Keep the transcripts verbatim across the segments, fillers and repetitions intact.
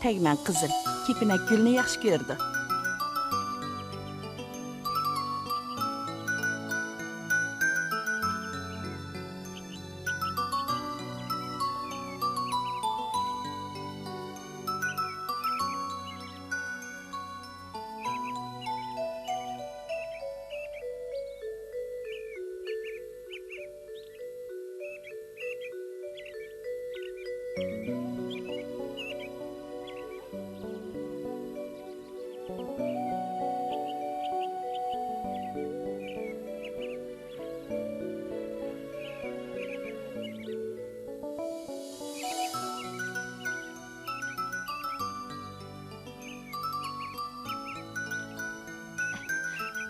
تەگمەڭ قىزىم، كېپىنەك گۈلنى ياخشى كۆرىدۇ.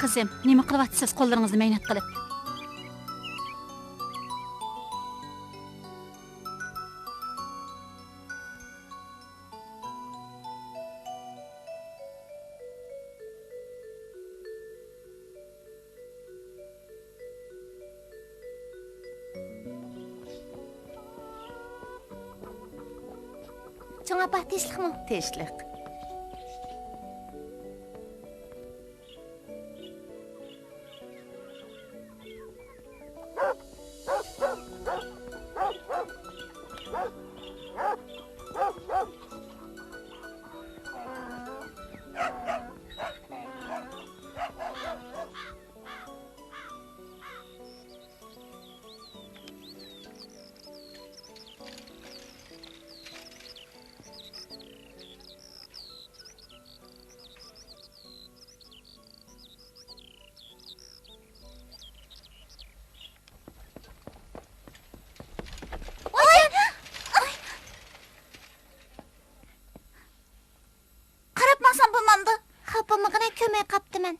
قىزىم، نېمە قىلىۋاتىسىز قوللىرىڭىزنى مەينەت قىلىپ؟ چوڭ ئاپا، تىنچلىقمۇ؟ تىنچلىق. قاراپ ماڭسام بولمامدۇ؟ خاپا بولمىغىنە، كۆرمەي قاپتىمەن.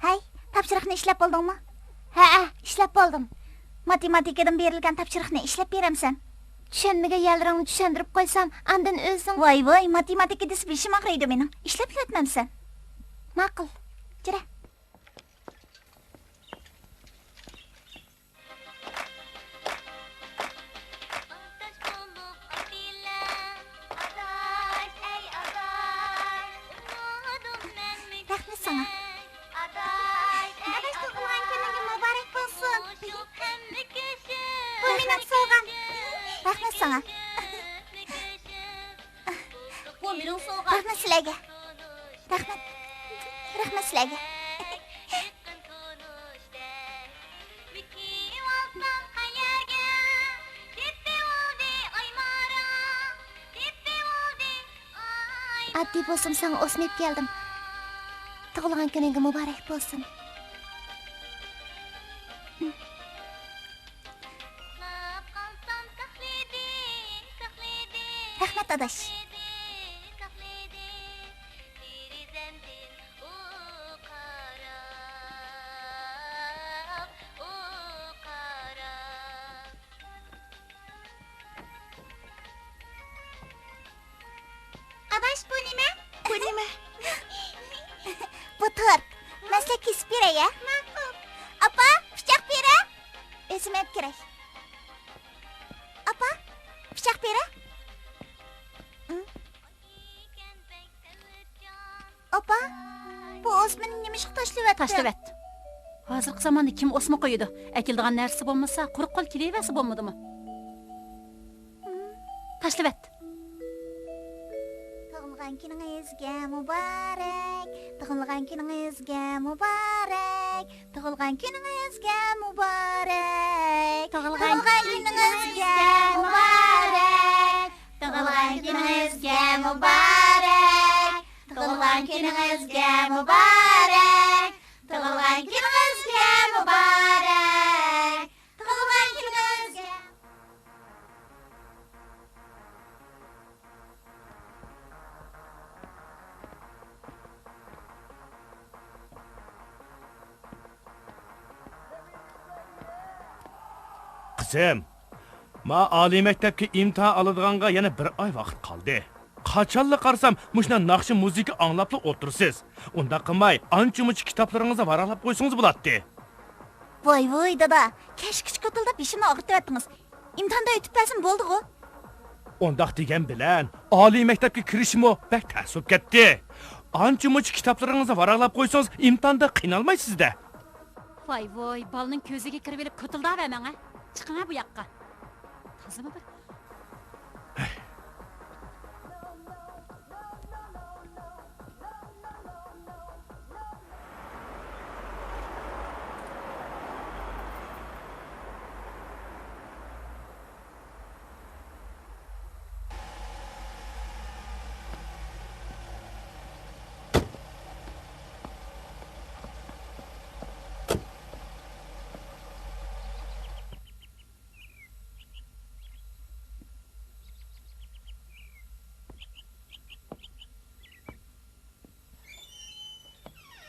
ھەي، تاپشۇرۇقنى ئىشلەپ بولدۇڭمۇ؟ ھەئە، ئىشلەپ بولدۇم. ماتېماتىكىدىن بېرىلگەن تاپشۇرۇقنى ئىشلەپ بېرەمسەن؟ چۈشەنمىگەن يەرلىرىڭنى چۈشەندۈرۈپ قويسام، ئاندىن ئۆزۈڭ. ۋاي ۋاي، ماتېماتىكا دېسە بېشىم ئاغرىيدۇ مېنىڭ. ئىشلەپ بېرىۋەتمەمسەن؟ ماقۇل. جۈرە. رەھمەت ساڭا. ئاداش، تۇغۇلغان كۈنۈڭ مۇبارەك بولسۇن. بۇ مېنىڭ سوۋغام. رەھمەت ساڭا. بۇ مېنىڭ سوۋغام. رەھمەت سىلەرگە. رەھمەت. رەھمەت سىلەرگە. ئاددىي بولسىمۇ ساڭا ئوسما ئېلىپ كەلدىم. تۇغۇلغان كۈنۈڭگە مۇبارەك بولسۇن. رەھمەت، ئاداش. ئاداش، بۇ نېمە؟ بۇ نېمە؟ بۇ تورت. مەن سىلەرگە كېسىپ بېرەي، ھە؟ ماقۇل. ئاپا، پىچاق بېرە. ئۆزۈم ئېلىپ كىرەي. ئاپا، پىچاق بېرە. ئاپا، بۇ ئوسمىنى نېمىشقا تاشلىۋەتتىڭ؟ تاشلىۋەت. ھازىرقى زاماندا كىم ئوسما قويىدۇ؟ ئەكېلىدىغان نەرسىسى بولمىسا، قۇرۇق قول كېلىۋەرسە بولمىدىمۇ؟ تاشلىۋەت. تۇغۇلغان كۈنىڭىزگە مۇبارەك، تۇغۇلغان كۈنىڭىزگە مۇبارەك، تۇغۇلغان كۈنىڭىزگە مۇبارەك، تۇغۇلغان كۈنىڭىزگە مۇبارەك، تۇغۇلغان كۈنىڭىزگە مۇبارەك، تۇغۇلغان كۈنىڭىزگە مۇبارەك، تۇغۇلغان كۈنىڭىزگە مۇبارەك، تۇغۇلغان كۈنىڭىزگە. قىزىم، ما ئالىي مەكتەپكە ئىمتىھان ئالىدىغانغا يەنە بىر ئاي ۋاقىت قالدى. قاچانلا قارىسام، مۇشۇنداق ناخشا مۇزىكا ئاڭلاپلا ئولتۇرىسىز. ئۇنداق قىلماي، ئانچە-مۇنچە كىتابلىرىڭىزنى ۋاراقلاپ قويسىڭىز بولاتتى. ۋاي ۋۇي، دادا، كەچكىچە كوتۇلداپ بېشىمنى ئاغرىتىۋەتتىڭىز. ئىمتىھاندا ئۆتۈپ بەرسىمۇ بولدىغۇ. ئۇنداق دېگەن بىلەن، ئالىي مەكتەپكە كىرىشمۇ بەك تەس بولۇپ كەتتى. ئانچە-مۇنچە كىتابلىرىڭىزنى ۋاراقلاپ قويسىڭىز، ئىمتىھاندا قىينالمايسىز-دە. ۋاي ۋۇي، بالىنىڭ كۆزىگە كىرىۋېلىپ كوتۇلداۋەرمەڭ ھە. چىقىڭ ھە بۇ ياققا. تازىمۇ بىر.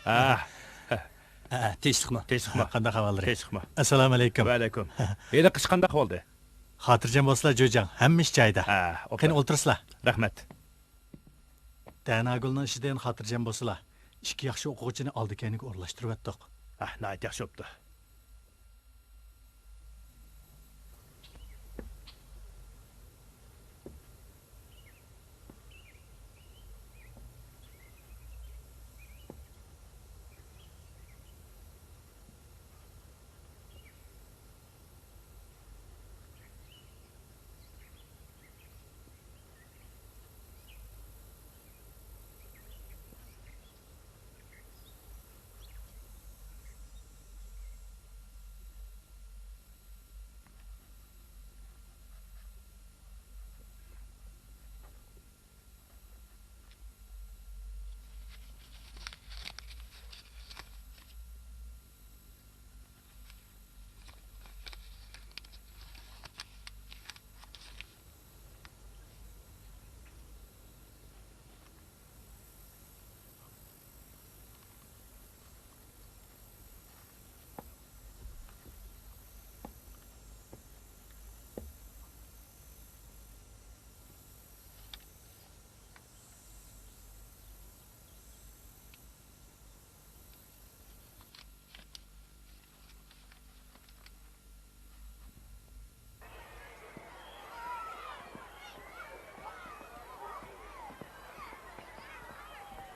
ھە. ھە، تىنچلىقمۇ؟ تىنچلىقمۇ؟ قانداق ئەھۋاللىرى؟ تىنچلىقمۇ؟ ئەسسالامۇ ئەلەيكۇم. ۋەئەلەيكۇم. ھېلىقى ئىش قانداق بولدى؟ خاتىرجەم بولسىلا، جۇجاڭ، ھەممە ئىش جايىدا. ھە، قېنى، ئولتۇرسىلا. رەھمەت. دەناگۈلنىڭ ئىشى دېگەن خاتىرجەم بولسىلا، ئىككى ياخشى ئوقۇغۇچىنى ئالدى كەينىگە ئورۇنلاشتۇرۇۋەتتۇق. ھە، ناھايىتى ياخشى بوپتۇ.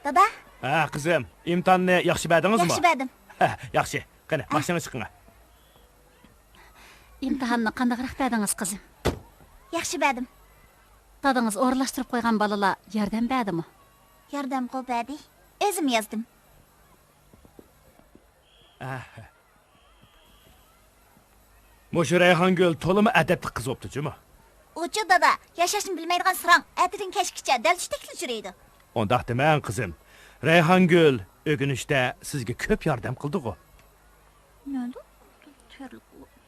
دادا. ھە، قىزىم، ئىمتىھاننى ياخشى بەردىڭىزمۇ؟ ياخشى بەردىم. ھە، ياخشى. قېنى، ھە. ماشىنىغا چىقىڭ. ئىمتىھاننى قانداقراق بەردىڭىز، قىزىم؟ ياخشى بەردىم. دادىڭىز ئورۇنلاشتۇرۇپ قويغان بالىلار ياردەم بەردىمۇ؟ ياردەمغۇ بەردى. ئۆزۈم يازدىم. ئەھ. مۇشۇ رەيھانگۈل تولىمۇ ئەدەپلىك قىز بوپتۇ جۇمۇ. ئۇچۇ دادا، ياشاشنى بىلمەيدىغان ساراڭ، ئەتىدىن كەچكىچە دەل شۇ تەكلىچۈرىدۇ. ئۇنداق دېمەڭ، قىزىم. رەيھانگۈل ئۆگىنىشتە سىزگە كۆپ ياردەم قىلدىغۇ. نەدە؟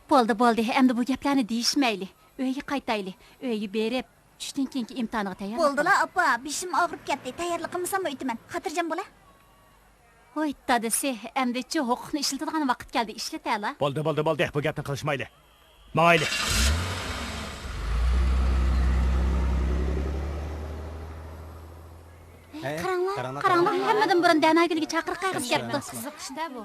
بولدى، بولدى، ئەمدى بۇ گەپلەرنى دېيىشمەيلى. ئۆيگە قايتايلى. ئۆيگە بېرىپ، چۈشتىن كېيىنكى ئىمتىھانغا تەييارلىق قىلىڭ. بولدىلا، ئاپا، بېشىم ئاغرىپ كەتتى. تەييارلىق قىلمىساممۇ ئۆتىمەن. خاتىرجەم بولا. ھوي، دادىسى، ئەمدىچۇ ھوقۇقنى ئىشلىتىدىغان ۋاقىت كەلدى، ئىشلىتەلا. بولدى، بولدى، بولدى، بۇ گەپنى قىلىشمايلى. ماڭايلى. ھەي، قاراڭلار، قاراڭلار، قاراڭلار، قاراڭلار. ھەممىدىن بۇرۇن دەناگۈلگە چاقىرىق قەغىزى كەپتۇ. قىزىق ئىش-دە بۇ.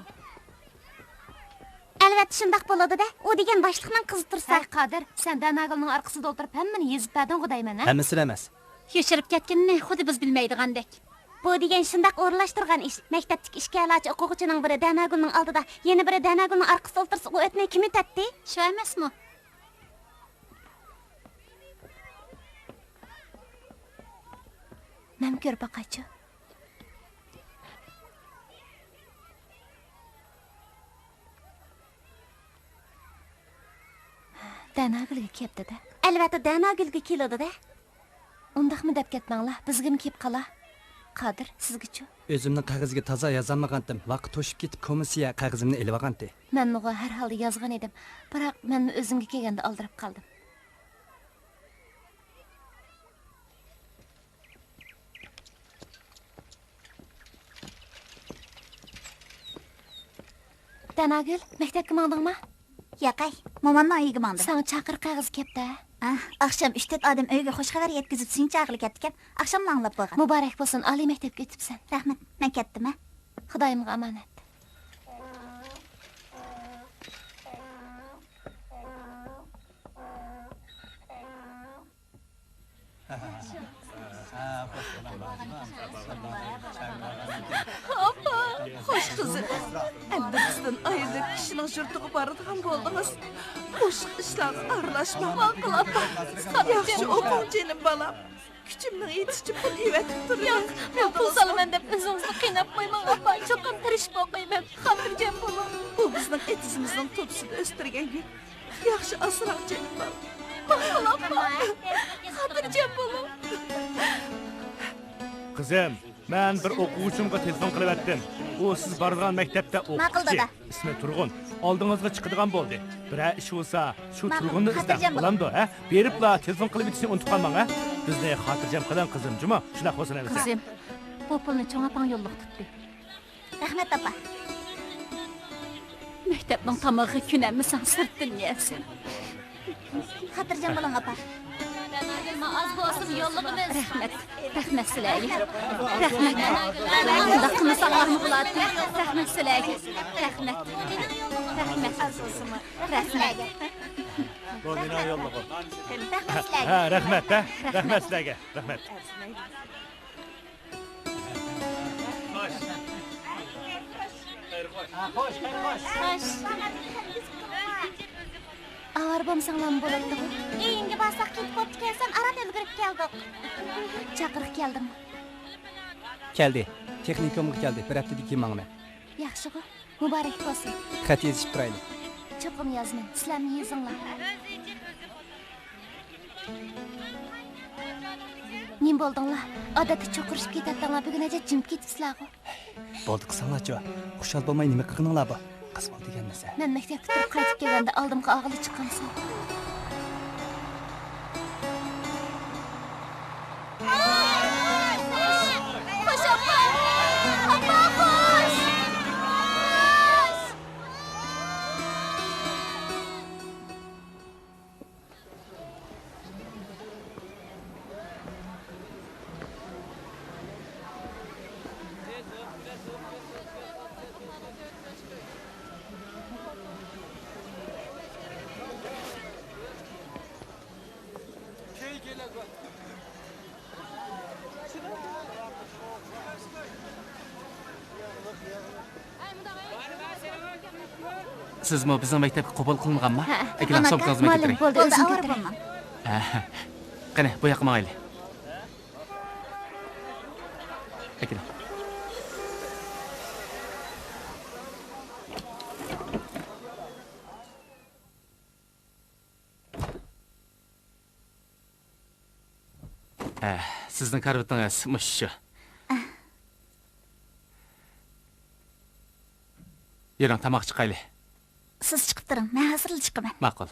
ئەلۋەتتە شۇنداق بولىدۇ-دە، ئۇ دېگەن باشلىقنىڭ قىزى تۇرسا. ھەي، قادىر، سەن دەناگۈلنىڭ ئارقىسىدا ئولتۇرۇپ ھەممىنى يېزىپ بەردىڭغۇ دەيمەن، ھە؟ ھەممىسىنى ئەمەس. يوشۇرۇپ كەتكىنىنى خۇددى بىز بىلمەيدىغاندەك. بۇ دېگەن شۇنداق ئورۇنلاشتۇرغان ئىش. مەكتەپتىكى ئىككى ئالاچى ئوقۇغۇچىنىڭ بىرى دەناگۈلنىڭ ئالدىدا، يەنە بىرى دەناگۈلنىڭ ئارقىسىدا ئولتۇرسا، ئۇ ئۆتمەي كىم ئۆتەتتى؟ شۇ ئەمەسمۇ؟ مەن كۆرۈپ باقايچۇ. دەناگۈلگە كەپتۇ-دە. ئەلۋەتتە، دەناگۈلگە كېلىدۇ-دە. ئۇنداقمۇ دەپ كەتمەڭلار، بىزگىمۇ كېلىپ قالا. قادىر، سىزگىچۇ؟ ئۆزۈمنىڭ قەغىزىگە تازا يازالمىغانتىم، ۋاقىت توشۇپ كېتىپ، كومىسسىيە قەغىزىمنى ئېلىۋالغانتى. مەنمۇغۇ ھەر ھالدا يازغان ئىدىم، بىراق مەنمۇ ئۆزۈمگە كەلگەندە ئالدىراپ قالدىم. دەناگۈل، مەكتەپكە ماڭدىڭما؟ ياقەي، مومامنىڭ ئۆيىگە ماڭدىم. ساڭا چاقىرىق قەغىزى كەپتۇ. ئاھ، ئاخشام ئۈچ تۆت ئادەم ئۆيگە خوش خەۋەر يەتكۈزۈپ سىنچە ئاغىلى كەتتىكەن. ئاخشاملا ئاڭلاپ بولغان. مۇبارەك بولسۇن، ئالىي مەكتەپكە ئۆتۈپسەن. رەھمەت، مەن كەتتىم ھە. خۇدايىمغا ئامانەت. ئاپا، خوش قىزىم. ئەمدى بىزدىن ئايرىلىپ كىشىنىڭ يۇرتىغا بارىدىغان بولدىڭىز. بوشلۇق ئىشلارغا ئارىلاشماڭ. ماقۇل ئاپا. ياخشى ئوقۇڭ جېنىم بالام. كۈچۈمنىڭ يېتىشىچە پۇل ئېۋەتىپ تۇرىمەن. ياق، مەن پۇل سالىمەن دەپ ئۆزىڭىزنى قىيناتمايمەن ئاپا. چوقۇم تىرىشىپ ئوقۇيمەن. خاتىرجەم بولۇڭ. بۇ بىزنىڭ ئېتىزىمىزنىڭ توپىسىدا ئۆستۈرگەن گۈل. ياخشى ئاسراڭ جېنىم بالام. ماقۇل ئاپا. خاتىرجەم بولۇڭ. قىزىم، مەن بىر ئوقۇغۇچىمغا تېلېفون قىلىۋەتتىم. ئۇ سىز بارىدىغان مەكتەپتە ئوقۇتقۇچى. ماقۇل، دادا. ئىسمى تۇرغۇن. ئالدىڭىزغا چىقىدىغان بولدى. بىرەر ئىش بولسا، شۇ ماقۇل، تۇرغۇننى ئىزدەڭ. خاتىرجەم بولۇڭ. بولامدۇ، ھە؟ بېرىپلا تېلېفون قىلىۋېتىشنى ئۇنتۇپ قالماڭ، ھە؟ بىزنى خاتىرجەم قىلىڭ، قىزىم، جۇمۇ؟ شۇنداق بولسۇن ئەمىسە. قىزىم، بۇ پۇلنى چوڭ ئاپاڭ يوللۇق تۇتتى. رەھمەت، ئاپا. مەكتەپنىڭ تامىقىغا كۆنەلمىسەڭ، سىرتتىن يەرسەن. خاتىرجەم بولۇڭ، ئاپا. ئاز بولسىمۇ يوللىغىمىز. رەھمەت. رەھمەت سىلەرگە. رەھمەت. مۇنداق قىلمىساڭلارمۇ بولاتتى. رەھمەت سىلەرگە. رەھمەت. رەھمەت. رەھمەت. بۇ مېنىڭ يوللۇغۇم. رەھمەت سىلەرگە. ھە، رەھمەت، ھە. رەھمەت سىلەرگە. رەھمەت. ئاۋارە بولمىساڭلارمۇ بولاتتىغۇ. ئۆيۈڭگە بارساق كېتىپ بوپتىكەنسەن، ئاران ئۈلگۈرۈپ كەلدۇق. چاقىرىق كەلدىمۇ؟ كەلدى. تېخنىكومغا كەلدى. بىر ھەپتىدىن كېيىن ماڭىمەن. ياخشىغۇ. مۇبارەك بولسۇن. خەت يېزىشىپ تۇرايلى. چوقۇم يازىمەن. سىلەرمۇ يېزىڭلار. نېمە بولدۇڭلار؟ ئادەتتە چوقۇرۇشۇپ كېتەتتىڭلار، بۈگۈن ئەجەب جىم كېتىپسىلەرغۇ. بولدى قىلساڭلارچۇ. خۇشال بولماي نېمە قىلغىنىڭلار بار؟ قىز بول دېگەنمىسە. مەن مەكتەپكە تۇرۇپ قايتىپ كەلگەندە ئالدىمغا ئاغىلى چىققانسەن. خوش ئاپا! ئاپا خوش! سىزمۇ بىزنىڭ مەكتەپكە قوبۇل قىلىنغانما؟ ھە، ئەكېلىڭ، سومكىڭىزنى مەن كۆتۈرەي. بولدى، بولدى، ئۆزۈڭ ئاۋارە كۆتۈرەي. بولماڭ. ھە. قېنى، بۇ ياققا ماڭايلى. ئەكېلىڭ. ھە، سىزنىڭ كارىۋىتىڭىز مۇشۇ. يۈرۈڭ، تاماق چىقايلى. سىز چىقىپ تۇرۇڭ، مەن ھازىرلا چىقىمەن. ماقۇل.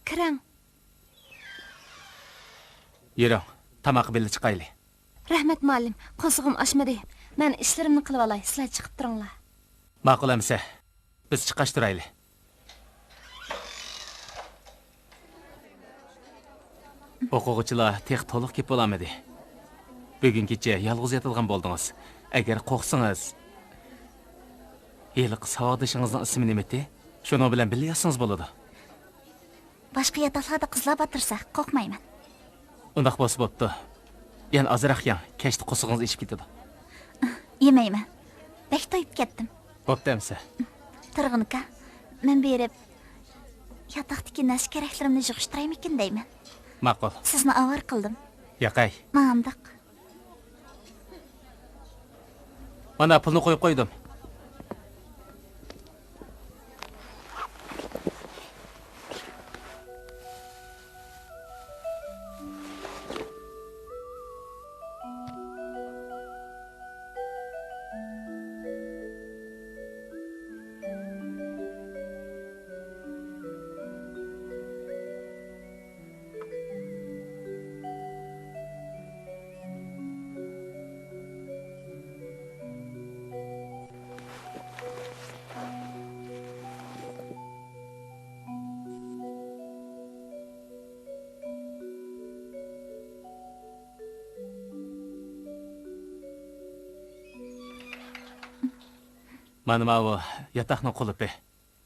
كىرىڭ. يۈرۈڭ، تاماققا بىللە چىقايلى. رەھمەت، مۇئەللىم. قورسىقىم ئاچمىدى. مەن ئىشلىرىمنى قىلىۋالاي، سىلەر چىقىپ تۇرۇڭلار. ماقۇل ئەمىسە، بىز چىقاش تۇرايلى. ئوقۇغۇچىلار تېخى تولۇق كېلىپ بولالمىدى. بۈگۈن كېچە يالغۇز ياتىدىغان بولدىڭىز. ئەگەر قورقسىڭىز، ھېلىقى ساۋاقدىشىڭىزنىڭ ئىسمى نېمىتى؟ شۇنىڭ بىلەن بىللە ياتسىڭىز بولىدۇ. باشقا ياتاقلاردا قىزلار بار تۇرسا، قورقمايمەن. ئۇنداق بولسا بوپتۇ. يەنە ئازراق يەڭ، كەچتە قورسىقىڭىز ئېشىپ كېتىدۇ. يېمەيمەن. بەك تويۇپ كەتتىم. بوپتۇ ئەمىسە. تۇرغۇن ئاكا، مەن بېرىپ، ياتاقتىكى نەرسە-كېرەكلىرىمنى يىغىشتۇرايمىكىن دەيمەن. ماقۇل. سىزنى ئاۋارە قىلدىم. ياقەي. ماڭامداق. مانا، پۇلنى قويۇپ قويدۇم. مانا ماۋۇ ياتاقنىڭ قۇلۇپى.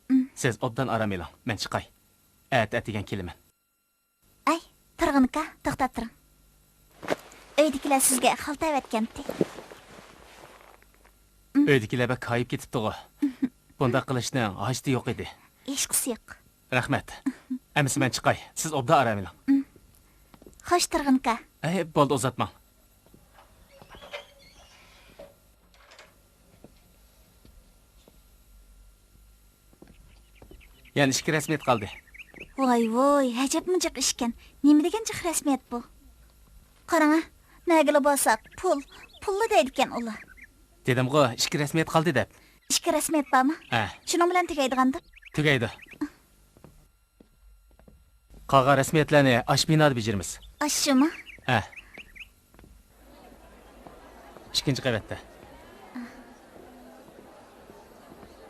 ئىم. سىز ئوبدان ئارام ئېلىڭ، مەن چىقاي. ئەتە ئەتىگەن كېلىمەن. ئەي، تۇرغۇنكا، توختاپ تۇرۇڭ. ئۆيدىكىلەر سىزگە خالتا ئەۋەتكەنتى. ئۆيدىكىلەر بەك كايىپ كېتىپتىغۇ. بۇنداق قىلىشنىڭ ھاجىتى يوق ئىدى. ھېچقىسى يوق. رەھمەت. ئەمىسە مەن چىقاي. سىز ئوبدان ئارام ئېلىڭ. خوش، تۇرغۇنكا. ئەي، بولدى، ئۇزاتماڭ. يەنە ئىككى رەسمىيەت قالدى. ۋاي ۋوي، ئەجەبمۇ جىق ئىشكەن. نېمە دېگەن جىق رەسمىيەت بۇ؟ قاراڭا، نەگىلا بارساق پۇل، پۇللا دەيدىكەن ئۇلار. دېدىمغۇ، ئىككى رەسمىيەت قالدى دەپ. ئىككى رەسمىيەت بارمۇ؟ ھە. شۇنىڭ بىلەن تۈگەيدىغاندۇ؟ تۈگەيدۇ. قالغان رەسمىيەتلەرنى ئاشۇ بىنادا بېجىرىمىز. ئاشۇمۇ؟ ھە. ئىككىنچى قەۋەتتە.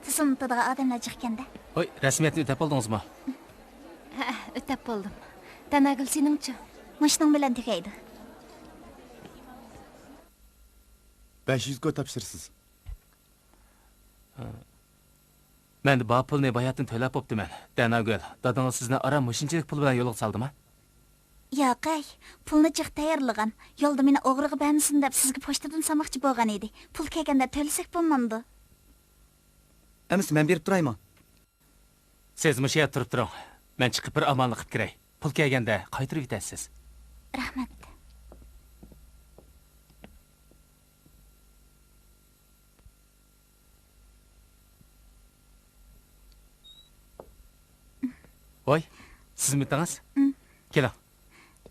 تىزىملىتىدىغان ئادەملەر جىقكەندە. ھوي، رەسمىيەتنى ئۆتەپ بولدىڭىزمۇ؟ ھە، ئۆتەپ بولدۇم. تەناگۈل، سېنىڭچۇ؟ مۇشۇنىڭ بىلەن تۈگەيدۇ. بەش يۈز كو تاپشۇرىسىز. مەن بار پۇلنى باياتىن تۆلەپ بوپتىمەن. تەناگۈل، دادىڭىز سىزنى ئاران مۇشۇنچىلىك پۇل بىلەن يولغا سالدىما؟ ياق ئەي، پۇلنى جىق تەييارلىغان. يولدا مېنى ئوغرىغا بەرمىسۇن دەپ سىزگە پوچتىدىن سالماقچى بولغان ئىدى. پۇل كەلگەندە تۆلىسەك بولمامدۇ؟ ئەمىسە مەن بېرىپ تۇرايمۇ؟ سىز مۇشۇ يەردە تۇرۇپ تۇرۇڭ. مەن چىقىپ بىر ئامانلىق قىلىپ كىرەي. پۇل كەلگەندە قايتۇرۇۋېتەرسىز. رەھمەت. ۋاي، سىزمىتىڭىز؟ ئىم. كېلىڭ،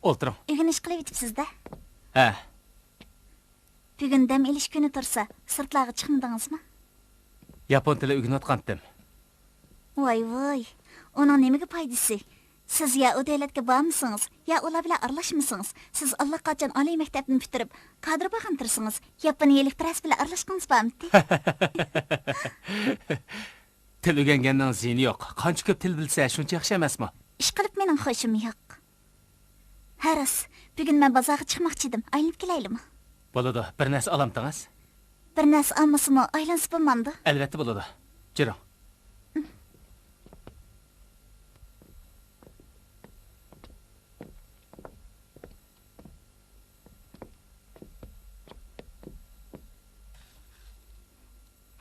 ئولتۇرۇڭ. ئۆگىنىش قىلىۋېتىپسىز-دە. ھە. بۈگۈن دەم ئېلىش كۈنى تۇرسا، سىرتلارغا چىقمىدىڭىزمۇ؟ ياپون تىلى ئۆگىنىۋاتقانتىم. ۋاي ۋاي، ئۇنىڭ نېمىگە پايدىسى؟ سىز يا ئۇ دۆلەتكە بارمىسىڭىز، يا ئۇلار بىلەن ئارىلاشمىسىڭىز، سىز ئاللىقاچان ئالىي مەكتەپنى پۈتتۈرۈپ، كادىر بولغان تۇرسىڭىز، ياپونىيىلىك بىرەرسى بىلەن ئارىلاشقىڭىز بارمىتى؟ تىل ئۆگەنگەننىڭ زىيىنى يوق. قانچە كۆپ تىل بىلسە، شۇنچە ياخشى ئەمەسمۇ؟ ئىشقىلىپ مېنىڭ خۇشۇم يوق. ھە راست، بۈگۈن مەن بازارغا چىقماقچىدىم، ئايلىنىپ كېلەيلىمۇ؟ بولىدۇ، بىر نەرسە ئالامتىڭىز؟ بىر نەرسە ئالمىسىمۇ ئايلانسا بولمامدۇ؟ ئەلۋەتتە بولىدۇ. جۈرۈڭ.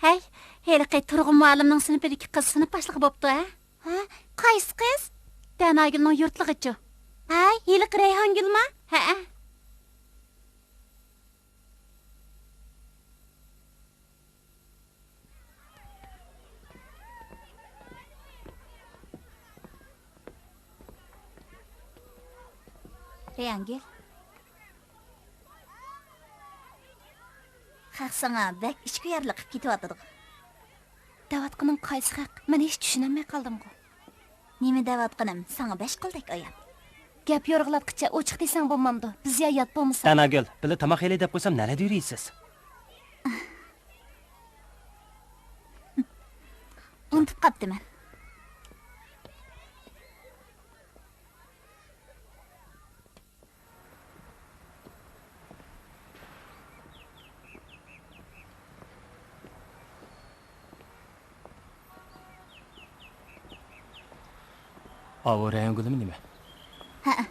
ھەي، ھېلىقى تۇرغۇن مۇئەللىمنىڭ سىنىپىدىكى قىز سىنىپ باشلىقى بوپتۇ ھە؟ ھە؟ قايسى قىز؟ دەناگۈلنىڭ يۇرتلۇقىچۇ؟ ھەي، ھېلىقى رەيھانگۈلمۇ؟ ھەئە. رەيھانگۈل. خەق ساڭا بەك ئىچكۈيەرلىك قىلىپ كېتىۋاتىدىغۇ. دەۋاتقىنىڭ قايسى خەق؟ مەن ھېچ چۈشىنەلمەي قالدىمغۇ. نېمە دەۋاتقىنىم ساڭا بەش قولدەك ئايان. گەپ يورغىلاتقىچە ئوچۇق دېسەڭ بولمامدۇ؟ بىز يا يات بولمىسا. دەناگۈل، بىللە تاماق يەيلى دەپ قويسام نەدە يۈرىسىز؟ ئۇنتۇپ قاپتىمەن. ئاۋۇ رەيھانگۈلمۇ نېمە؟ ھەئە.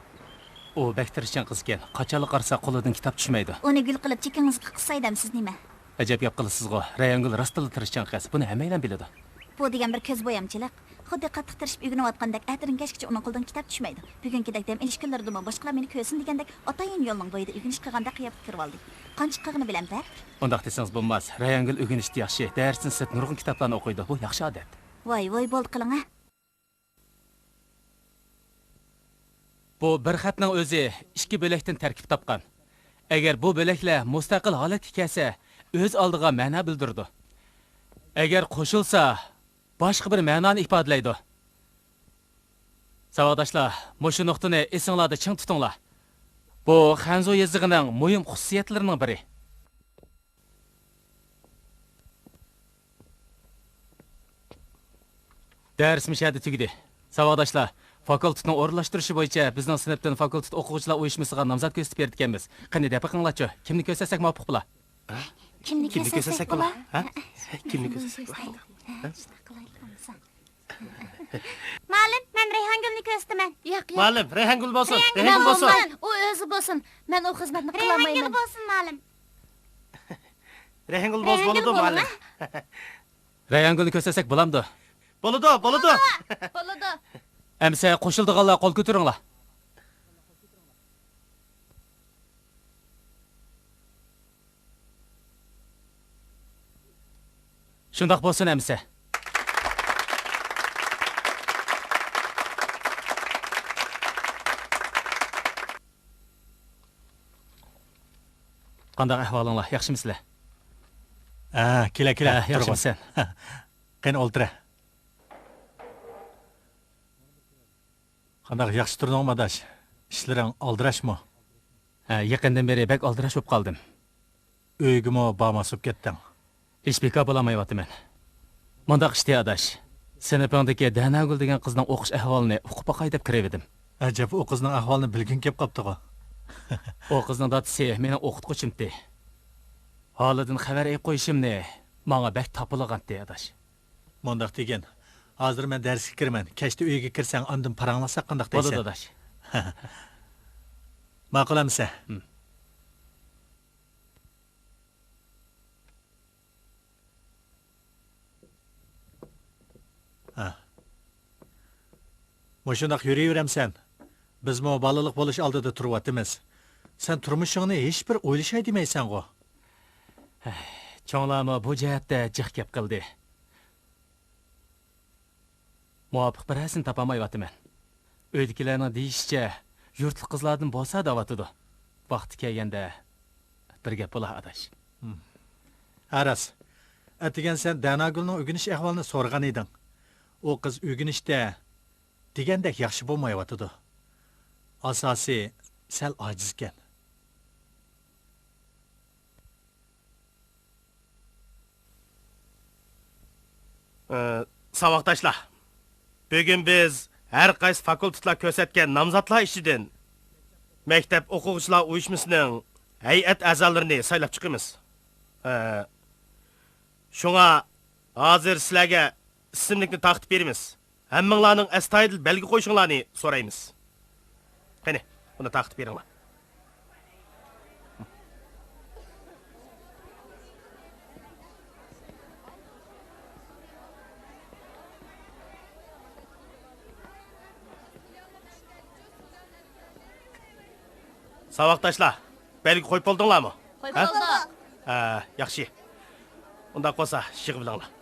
ئۇ بەك تىرىشچان قىز ئىكەن. قاچانلا قارىسا قولىدىن كىتاب چۈشمەيدۇ. ئۇنى گۈل قىلىپ چېكىڭىزگە قىسسايدەمسىز نېمە؟ ئەجەب گەپ قىلىسىزغۇ. رەيھانگۈل راستتىنلا تىرىشچان قىز. بۇنى ھەممەيلەن بىلىدۇ. بۇ دېگەن بىر كۆز بويامچىلىق. خۇددى قاتتىق تىرىشىپ ئۆگىنىۋاتقاندەك، ئەتىدىن كەچكىچە ئۇنىڭ قولىدىن كىتاب چۈشمەيدۇ. بۈگۈنكىدەك دەم ئېلىش كۈنلىرىدىمۇ باشقىلار مېنى كۆرسۇن دېگەندەك، ئاتايىن يولنىڭ بويىدا ئۆگىنىش قىلغاندەك قىياپەتكە كىرىۋالدى. قانچە قىلغىنى بىلەن بەك. ئۇنداق دېسىڭىز بولماس. رەيھانگۈل ئۆگىنىشتە ياخشى، دەرستىن سىرت نۇرغۇن كىتابلارنى ئوقۇيدۇ. بۇ ياخشى ئادەت. ۋاي، ۋاي، بولدى قىلىڭە. بۇ بىر خەتنىڭ ئۆزى ئىككى بۆلەكتىن تەركىب تاپقان. ئەگەر بۇ بۆلەكلەر مۇستەقىل ھالەتكە كەلسە، ئۆز ئالدىغا مەنە بىلدۈرىدۇ. ئەگەر قوشۇلسا، باشقا بىر مەنانى ئىپادىلەيدۇ. ساۋاقداشلار، مۇشۇ نۇقتىنى ئېسىڭلاردا چىڭ تۇتۇڭلار. بۇ خەنزۇ يېزىقىنىڭ مۇھىم خۇسۇسىيەتلىرىنىڭ بىرى. دەرس مۇشۇ يەردە تۈگىدى. ساۋاقداشلار، فاكۇلتېتنىڭ ئورۇنلاشتۇرۇشى بويىچە بىزنىڭ سىنىپتىن فاكۇلتېت ئوقۇغۇچىلار ئۇيۇشمىسىغا نامزات كۆرسىتىپ بېرىدىكەنمىز. قېنى، دەپ بېقىڭلارچۇ، كىمنى كۆرسەتسەك مۇۋاپىق بولا؟ كىمنى كۆرسەتسەك بولا؟ ھە؟ كىمنى كۆرسەتسەك بولا؟ ھە؟ مۇئەللىم، مەن رەيھانگۈلنى كۆرسىتىمەن. ياق، ياق. مۇئەللىم، رەيھانگۈل بولسۇن، رەيھانگۈل بولسۇن. مەن، ئۇ ئۆزى بولسۇن. مەن ئۇ خىزمەتنى قىلالمايمەن. رەيھانگۈل بولسۇن، مۇئەللىم. رەيھانگۈل بولسا بولىدۇ، مۇئەللىم. رەيھانگۈلنى كۆرسەتسەك بولامدۇ؟ بولىدۇ، بولىدۇ. بولىدۇ. ئەمىسە قوشۇلىدىغانلار قول كۆتۈرۈڭلار. شۇنداق بولسۇن ئەمىسە. قانداق ئەھۋالىڭلار؟ ياخشىمۇسىلەر؟ ھە، كېلە، كېلە. ھە، ياخشىمۇسەن؟ قېنى، ئولتۇرە. قانداق، ياخشى تۇردۇڭمۇ، ئاداش؟ ئىشلىرىڭ ئالدىراشمۇ؟ ھە، يېقىندىن بېرى بەك ئالدىراش بولۇپ قالدىم. ئۆيگىمۇ بارماس بولۇپ كەتتىڭ؟ ھېچ بىكار بولالمايۋاتىمەن. مۇنداق ئىشتى، ئاداش. سىنىپىڭدىكى دەناگۈل دېگەن قىزنىڭ ئوقۇش ئەھۋالىنى ئۇقۇپ باقاي دەپ كىرىۋىدىم. ئەجەب، ئۇ قىزنىڭ ئەھۋالىنى بىلگۈڭ كېلىپ قاپتىغۇ؟ ئۇ قىزنىڭ دادىسى مېنىڭ ئوقۇتقۇچىمتى. ھالىدىن خەۋەر ئېلىپ قويۇشۇمنى ماڭا بەك تاپىلىغانتى، ئاداش. مۇنداق دېگىن، ھازىر مەن دەرسكە كىرىمەن، كەچتە ئۆيگە كىرسەڭ، ئاندىن پاراڭلاشساق قانداق دەيسەن؟ بولىدۇ، ئاداش. ماقۇل ئەمىسە؟ ھىم. ھە. مۇشۇنداق يۈرۈۋېرەمسەن؟ بىزمۇ بالىلىق بولۇش ئالدىدا تۇرۇۋاتىمىز. سەن تۇرمۇشۇڭنى ھېچبىر ئويلىشاي دېمەيسەنغۇ؟ چوڭلارمۇ بۇ جەھەتتە جىق گەپ قىلدى. مۇۋاپىق بىرەرسىنى تاپالمايۋاتىمەن. ئۆيدىكىلەرنىڭ دېيىشىچە، يۇرتلۇق قىزلاردىن بولسا دەۋاتىدۇ. ۋاقتى كەلگەندە بىر گەپ بولا، ئاداش. ھە، راست. ئەتىگەن سەن دەناگۈلنىڭ ئۆگىنىش ئەھۋالىنى سورىغان ئىدىڭ. ئۇ قىز ئۆگىنىشتە دېگەندەك ياخشى بولمايۋاتىدۇ. ئاساسى سەل ئاجىزكەن. ئى، ساۋاقداشلار، بۈگۈن بىز ھەر قايسى فاكۇلتېتلار كۆرسەتكەن نامزاتلار ئىچىدىن مەكتەپ ئوقۇغۇچىلار ئۇيۇشمىسىنىڭ ھەيئەت ئەزالىرىنى سايلاپ چىقىمىز. ئى، شۇڭا ھازىر سىلەرگە ئىسىملىكنى تارقىتىپ بېرىمىز. ھەممىڭلارنىڭ ئەستايىدىل بەلگە قويۇشۇڭلارنى سورايمىز. قېنى، بۇنى تارقىتىپ بېرىڭلار. ساۋاقداشلار، بەلگە قويۇپ بولدۇڭلارمۇ؟ قويۇپ ھە؟ بولدۇق. ھە، ياخشى. ئۇنداق بولسا، يىغىۋېلىڭلار.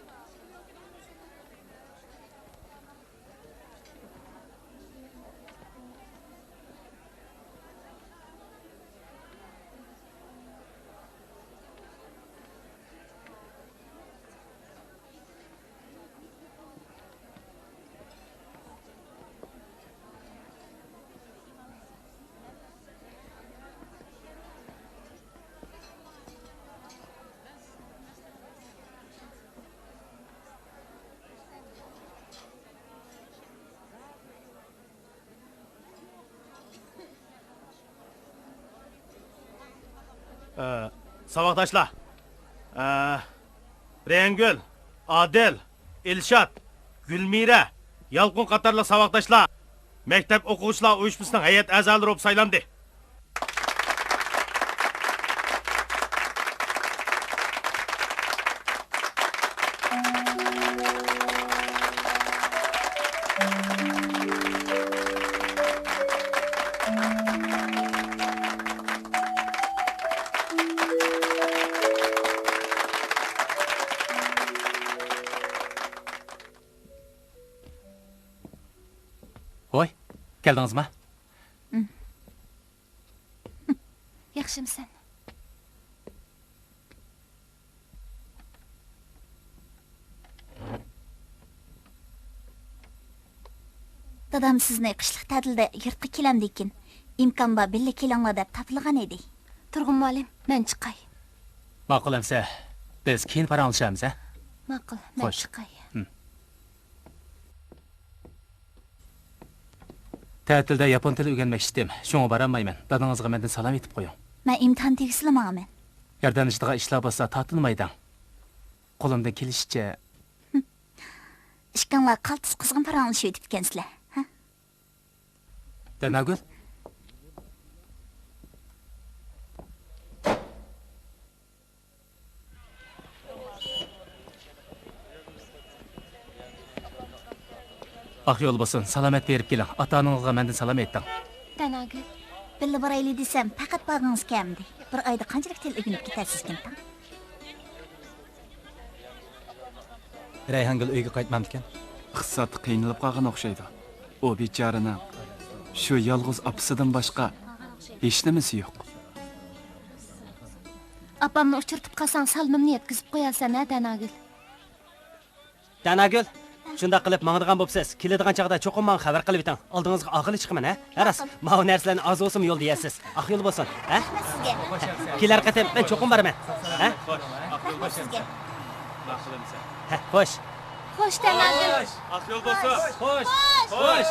ئە، ساۋاقداشلار، ئە، رەيھانگۈل، ئادىل، ئىلشات، گۈلمىرە، يالقۇن قاتارلىق ساۋاقداشلار مەكتەپ ئوقۇغۇچىلار ئۇيۇشمىسىنىڭ ھەيئەت ئەزالىرى بولۇپ سايلاندى. ۋاي، كەلدىڭىزما؟ ياخشىمۇسەن؟ دادام سىزنى قىشلىق تەتىلدە يۇرتقا كېلەمدىكىن، ئىمكان بار بىللە كېلىڭلار دەپ تاپىلىغان ئىدى. تۇرغۇن مۇئەللىم، مەن چىقاي. ماقۇل ئەمىسە، بىز كېيىن پاراڭلىشارمىز، ھە؟ ماقۇل، مەن خوش. چىقاي. ھىم. تەتىلدە ياپون تىلى ئۆگەنمەكچىدىم، شۇڭا بارالمايمەن. دادىڭىزغا مەندىن سالام ئېيتىپ قويۇڭ. مەن ئىمتىھان تۈگىسىلا ماڭىمەن. ياردەملىشىدىغان ئىشلار بولسا تارتىنمايدىڭ. قولۇمدىن كېلىشىچە. ئىككىڭلار قالتىس قىزغىن پاراڭلىشىۋېتىپتىكەنسىلەر، ھە؟ دەناگۈل. ئاق يول بولسۇن، سالامەت بېرىپ كېلىڭ. ئاتا-ئانىڭىزغا مەندىن سالام ئېيتىڭ. دەناگۈل. بىللە بارايلى دېسەم، پەقەت بارغىڭىز كەلمىدى. بىر ئايدا قانچىلىك تىل ئۆگىنىپ كېتەرسىزكىن تاڭ. رەيھانگۈل ئۆيگە قايتمامدىكەن؟ ئىقتىسادتا قىينىلىپ قالغان ئوخشايدۇ. ئۇ بىچارىنىڭ شۇ يالغۇز ئاپىسىدىن باشقا ھېچنېمىسى يوق. ئاپامنى ئۇچرىتىپ قالساڭ، سالىمىمنى يەتكۈزۈپ قويارسەن ھە، دەناگۈل؟ دەناگۈل، شۇنداق قىلىپ ماڭىدىغان بوپسىز. كېلىدىغان چاغدا چوقۇم ماڭا خەۋەر قىلىۋېتىڭ. ئالدىڭىزغا ئاخىرلىچە چىقىمەن ھە؟ ھە راست، ماۋۇ نەرسىلەرنى ئاز بولسىمۇ يولدا يەرسىز. ئاق يول بولسۇن ھە؟ رەھمەت سىزگە. كېلەر قېتىم مەن چوقۇم بارىمەن. ھە؟ رەھمەت سىزگە. ھە، خوش. خوش، دەناگۈل. ئاق يول بولسۇن. خوش. خوش.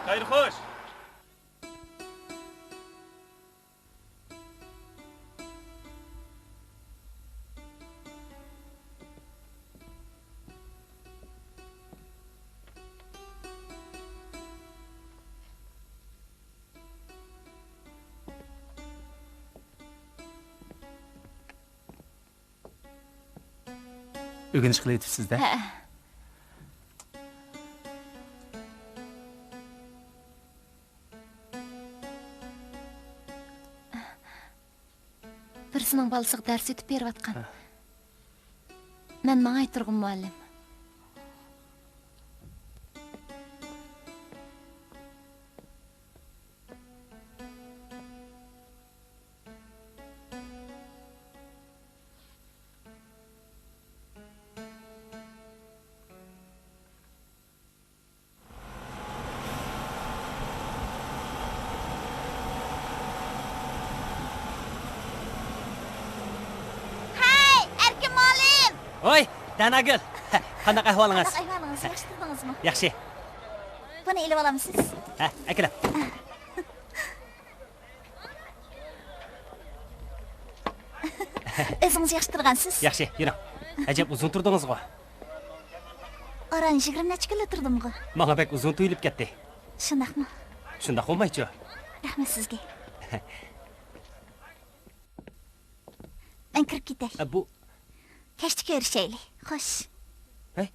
خەير خوش. ئۆگىنىش قىلىۋېتىپسىز-دە. ھە. بىرسىنىڭ بالىسىغا دەرس ئۆتۈپ بېرىۋاتقان. ھە. مەن ماڭاي، تۇرغۇن مۇئەللىم. ھەي، ئەركىن مۇئەللىم! ھوي، دەناگۈل! قانداق ئەھۋالىڭىز؟ قانداق ئەھۋالىڭىز؟ ياخشى تۇردىڭىزمۇ؟ ياخشى. بۇنى ئېلىۋالامسىز؟ ھە، ئەكېلىڭ. ئۆزىڭىز ياخشى تۇرغانسىز؟ ياخشى، يۈرۈڭ. ئەجەب ئۇزۇن تۇردىڭىزغۇ؟ ئاران يىگىرمە نەچچە كۈنلا تۇردۇمغۇ. ماڭا بەك ئۇزۇن تۇيۇلۇپ كەتتى. شۇنداقمۇ؟ شۇنداق بولمايچۇ؟ رەھمەت سىزگە. مەن كىرىپ كېتەي. ئە، بۇ كەچتە كۆرۈشەيلى. خوش. ھەي.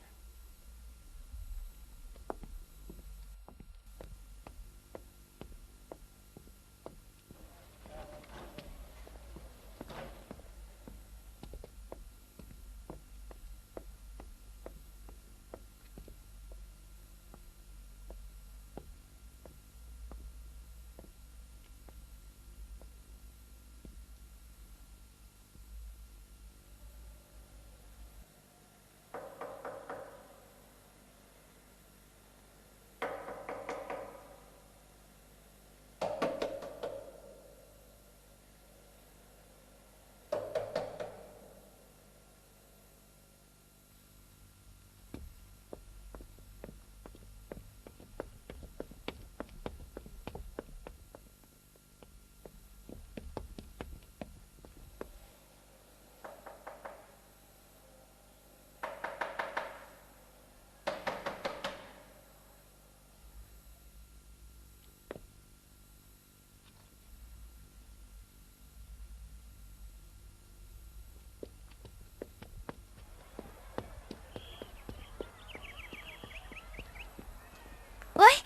ۋاي،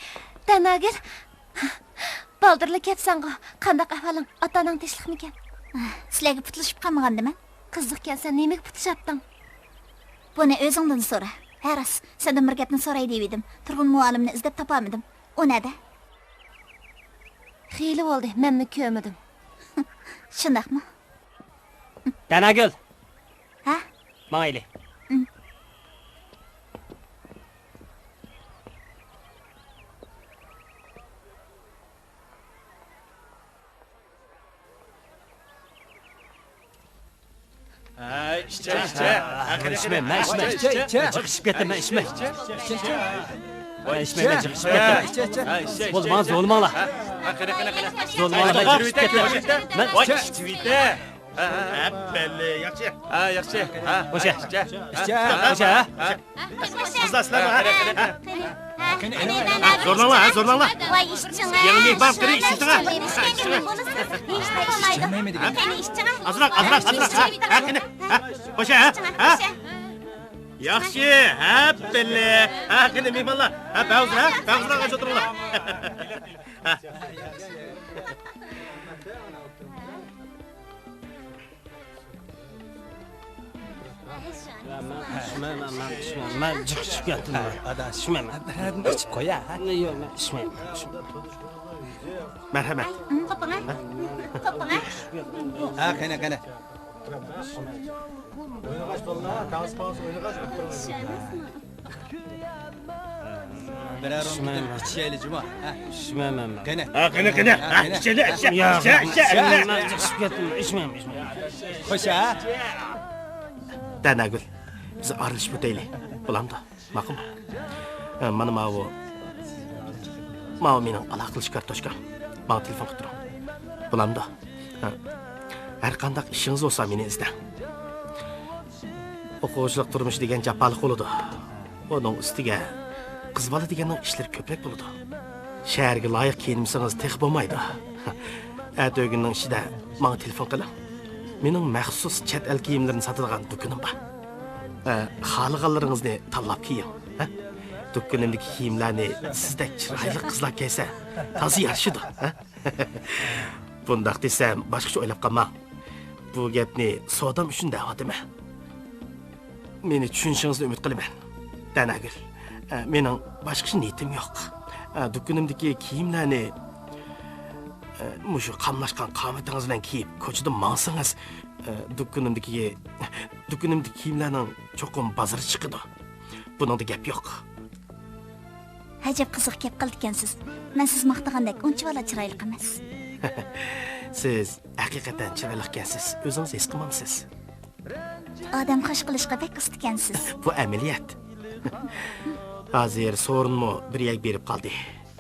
دەناگۈل! بالدۇرلا كەپسەنغۇ. قانداق ئەھۋالىڭ؟ ئاتا-ئاناڭ تىنچلىقمىكەن؟ سىلەرگە پۇتلىشىپ قالمىغاندىمەن. قىزىقكەنسەن، نېمىگە پۇتلىشاتتىڭ؟ بۇنى ئۆزۈڭدىن سورا. ھە راست، سەندىن بىر گەپنى سوراي دېيىۋىدىم. تۇرغۇن مۇئەللىمنى ئىزدەپ تاپالمىدىم. ئۇ نەدە؟ خېلى بولدى، مەنمۇ كۆرمىدىم. شۇنداقمۇ؟ دەناگۈل! ھە؟ ماڭايلى. ئىم. ھەي، ئىچە، ئىچە. مەن ئىچمەي، مەن ئىچمەي. ئىچە، ئىچە. جىق ئىچىپ كەتتىم، مەن ئىچمەي. ۋاي، ئىچمەيمەن، جىق ئىچىپ كەتتىم. ئىچە، ئىچە. ھە، ئىچە، ئىچە. بولدى، ماڭا زورلىماڭلار. ھە، ھە، قېنى، قېنى، قېنى. زورلىماڭلار، مەن جىق ئىچىپ كەتتىم. مەن ۋاي، ئىچىۋېتە. ھە، ھە، ھە. ھە، بەللى، ياخشى. ھە، ياخشى. ھە، خوشە. ئىچە. ئىچە. ھە، خوشە، ھە. ھە. قىزلار، سىلەر، ھە، ھە، ھە. قېنى، قېنى. زورلاڭلار، ھە، زورلاڭلار. ۋاي، ئىچىڭ، ھە. يېڭى مېھمان قېنى، ئىچىڭ. قېنى، ئىچىڭ. ئازراق، ئازراق، ئازراق. ھە، ھە، قېنى. ھە، خوشە، ھە، ھە. ياخشى، ھە، بەللى. ھە، قېنى، مېھمانلار. ھە، بەۋزىر، ھە، بەۋزىر ئاغاچ ئولتۇرۇڭلار. مەن، مەن، مەن، مەن، مەن جىق ئىچىپ كەتتىم. ئاداش. ئىچمەيمەن. بىرەردىن ئىچىپ قويا، ھە؟ يوق، مەن ئىچمەيمەن. مەرھەمەت. قوپۇڭ، ھە؟ قوپۇڭ، ھە؟ ھە، قېنى، قېنى. بىرەر ئىچىشەيلى جۇمۇ. ھە. ئىچمەيمەن مەن. قېنى. ھە، قېنى، قېنى. ھە، ھە، قېنى. ئىچەيلى، ئىچە، ياق، ئىچە، ئىچە، ئىچە. مەن جىق ئىچىپ كەتتىم، ئىچمەيمەن، ئىچمەيمەن. خوش، ھە؟ دەناگۈل، بىز ئارىلىشىپ ئۆتەيلى. بولامدۇ؟ ماقۇلمۇ؟ ھە، مانا ماۋۇ. ماۋۇ مېنىڭ ئالاقىلىشىش كارتوچكام. ماڭا تېلېفون قىلىپ تۇرۇڭ. بولامدۇ؟ ھە. ھەر قانداق ئىشىڭىز بولسا مېنى ئىزدەڭ. ئوقۇغۇچىلىق تۇرمۇشى دېگەن جاپالىق بولىدۇ. ئۇنىڭ ئۈستىگە قىز بالا دېگەننىڭ ئىشلىرى كۆپرەك بولىدۇ. شەھەرگە لايىق كىيىنمىسىڭىز تېخى بولمايدۇ. ئەتە ئۆگۈننىڭ ئىچىدە ماڭا تېلېفون قىلىڭ. مېنىڭ مەخسۇس چەت ئەل كىيىملىرىنى ساتىدىغان دۇكىنىم بار. ئە، خالىغانلىرىڭىزنى تاللاپ كىيىڭ. ھە؟ دۇكىنىمدىكى كىيىملەرنى سىزدەك چىرايلىق قىزلار كىيسە تازا يارىشىدۇ. ھە؟ بۇنداق دېسەم، باشقىچە ئويلاپ قالماڭ. بۇ گەپنى سودام ئۈچۈن دەۋاتىمەن. مېنى چۈشىنىشىڭىزنى ئۈمىد قىلىمەن. دەناگۈل، ئە، مېنىڭ باشقىچە نىيىتىم يوق. ئە، دۇكىنىمدىكى كىيىملەرنى، ئە، مۇشۇ قاملاشقان قامىتىڭىز بىلەن كىيىپ، كوچىدا ماڭسىڭىز، ئە، دۇكىنىمدىكى، دۇكىنىمدىكى كىيىملەرنىڭ چوقۇم بازىرى چىقىدۇ. بۇنىڭدا گەپ يوق. ئەجەب قىزىق گەپ قىلىدىكەنسىز. مەن سىز ماختىغاندەك ئۇنچىۋالا چىرايلىق ئەمەس. سىز ھەقىقەتەن چىرايلىقكەنسىز. ئۆزىڭىز ھېس قىلمامسىز؟ ئادەم خوش قىلىشقا بەك ئۇستىكەنسىز. بۇ ئەمەلىيەت. ھازىر سورۇنمۇ بىر يەرگە بېرىپ قالدى.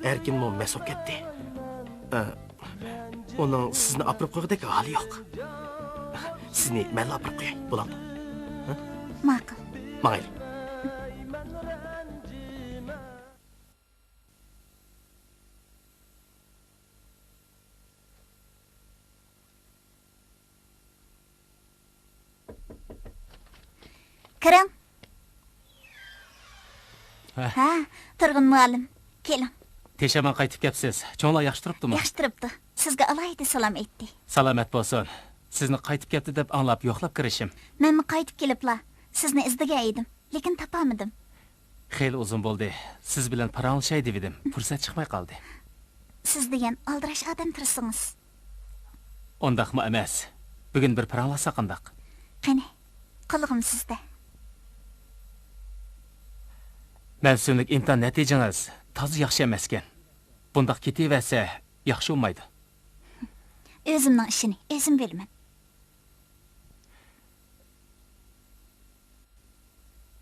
ئەركىنمۇ مەست بولۇپ كەتتى. ئە، ئۇنىڭ سىزنى ئاپىرىپ قويغۇدەك ھالى يوق. سىزنى مەنلا ئاپىرىپ قوياي، بولامدۇ؟ ھە؟ ماقۇل. ماڭايلى. كىرىڭ. ھە. ھە، تۇرغۇن مۇئەللىم، كېلىڭ. تېشەمان قايتىپ كەپسىز. چوڭلار ياخشى تۇرۇپتۇمۇ؟ ياخشى تۇرۇپتۇ. سىزگە ئالاھىدە سالام ئېيتتى. سالامەت بولسۇن. سىزنى قايتىپ كەپتۇ دەپ ئاڭلاپ يوقلاپ كىرىشىم. مەنمۇ قايتىپ كېلىپلا سىزنى ئىزدىگەن ئىدىم، لېكىن تاپالمىدىم. خېلى ئۇزۇن بولدى. سىز بىلەن پاراڭلىشاي دېۋىدىم. پۇرسەت چىقماي قالدى. سىز دېگەن ئالدىراش ئادەم تۇرسىڭىز. ئۇنداقمۇ ئەمەس. بۈگۈن بىر پاراڭلاشساق قانداق؟ قېنى، قۇلىقىم سىزدە. مەۋسۇملۇق ئىمتىھان نەتىجىڭىز تازا ياخشى ئەمەسكەن. بۇنداق كېتىۋەرسە ياخشى بولمايدۇ. ئۆزۈمنىڭ ئىشىنى ئۆزۈم بىلىمەن.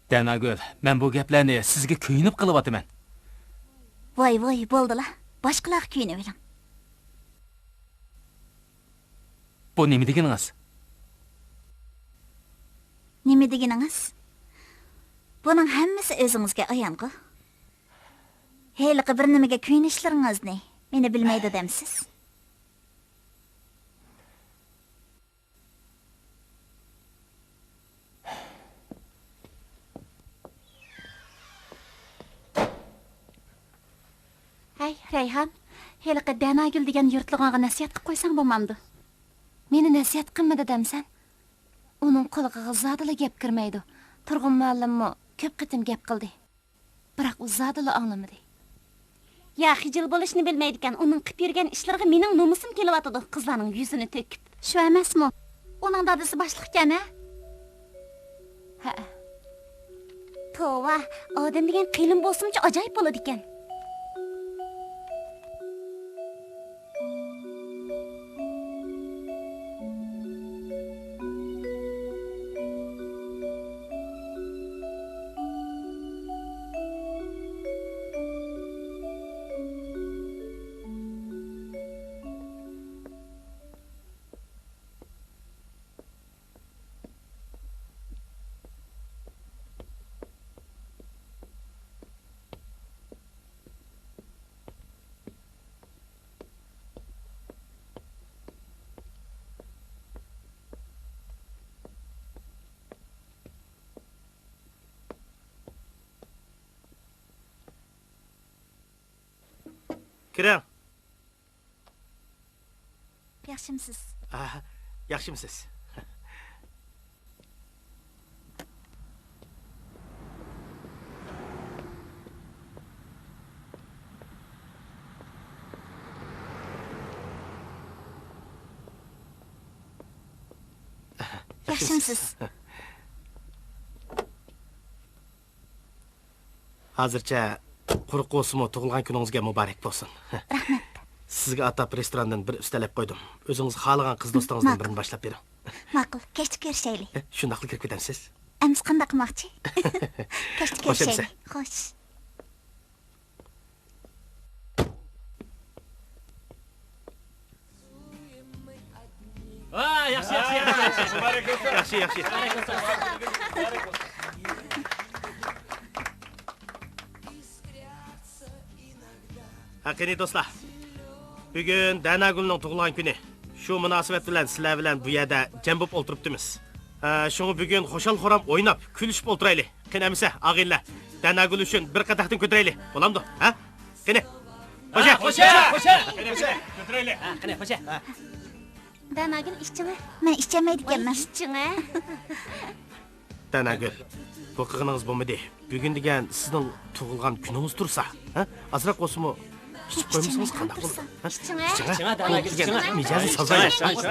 دەناگۈل، مەن بۇ گەپلەرنى سىزگە كۆيۈنۈپ قىلىۋاتىمەن. ۋاي، ۋاي، بولدىلا. باشقىلارغا كۆيۈنۈۋېلىڭ. بۇ نېمە دېگىنىڭىز؟ نېمە دېگىنىڭىز؟ بۇنىڭ ھەممىسى ئۆزىڭىزگە ئايانغۇ. ھېلىقى بىر نېمىگە كۆيۈنۈشلىرىڭىزنى مېنى بىلمەيدۇ دەمسىز؟ ھەي، رەيھان، ھېلىقى دەناگۈل دېگەن يۇرتلۇقۇڭغا نەسىھەت قىلىپ قويساڭ بولمامدۇ؟ مېنى نەسىھەت قىلمىدى دەمسەن؟ ئۇنىڭ قۇلىقىغا زادىلا گەپ كىرمەيدۇ. تۇرغۇن مۇئەللىممۇ كۆپ قېتىم گەپ قىلدى. بىراق ئۇ زادىلا ئاڭلىمىدى. يا خىجىل بولۇشنى بىلمەيدىكەن، ئۇنىڭ قىپ يۈرگەن ئىشلىرىغا مېنىڭ نومۇسۇم كېلىۋاتىدۇ، قىزلارنىڭ يۈزىنى تۆكۈپ. شۇ ئەمەسمۇ؟ ئۇنىڭ دادىسى باشلىقكەن ھە؟ ھەئە. توۋا، ئادەم دېگەن قېلىن بولسىمۇچۇ ئاجايىپ بولىدىكەن. كىرىڭ. ياخشىمسىز؟ ئاھ، ياخشىمسىز؟ ياخشىمسىز؟ ھازىرچە قۇرۇق بولسىمۇ، تۇغۇلغان كۈنىڭىزگە مۇبارەك بولسۇن. رەھمەت. سىزگە ئاتاپ رېستوراندىن بىر ئۈستەل ئەپ قويدۇم. ئۆزىڭىزگە خالىغان قىز دوستىڭىزدىن ماقۇل. بىرىنى باشلاپ بېرىڭ. ماقۇل، كەچتە كۆرۈشەيلى. ئە، شۇنداقلا كىرىپ كېتەمسىز؟ ئەمىسە قانداق قىلماقچى؟ كەچتە خوش ئەمىسە. كۆرۈشەيلى. خوش. ۋا، ياخشى، ياخشى، ياخشى. ياخشى، ياخشى. ھە، قېنى دوستلار، بۈگۈن دەناگۈلنىڭ تۇغۇلغان كۈنى. شۇ مۇناسىۋەت بىلەن سىلەر بىلەن بۇ يەردە جەم بولۇپ ئولتۇرۇپتىمىز. ھە، شۇڭا بۈگۈن خۇشال-خۇرام ئويناپ، كۈلۈشۈپ ئولتۇرايلى. قېنى ئەمىسە، ئاغىنىلەر، دەناگۈل ئۈچۈن بىر قەدەھتىن كۆتۈرەيلى. بولامدۇ؟ ھە؟ قېنى. خوشە! خوشە! خوشە! قېنى، خوشە! كۆتۈرەيلى. ھە، قېنى، خوشە! دەناگۈل ئىچىڭە. مەن ئىچەلمەيدىكەنمەن. ئىچىڭە. دەناگۈل، بۇ قىلغىنىڭىز بولمىدى. بۈگۈن دېگەن سىزنىڭ تۇغۇلغان كۈنىڭىز تۇرسا، ھە؟ ئازراق بولسىمۇ ئىچىپ قويمىسىڭىز قانداق بولىدۇ؟ ھە؟ ئىچىڭە. ئىچىڭە. مىجەزى سازايدۇ. قېنى،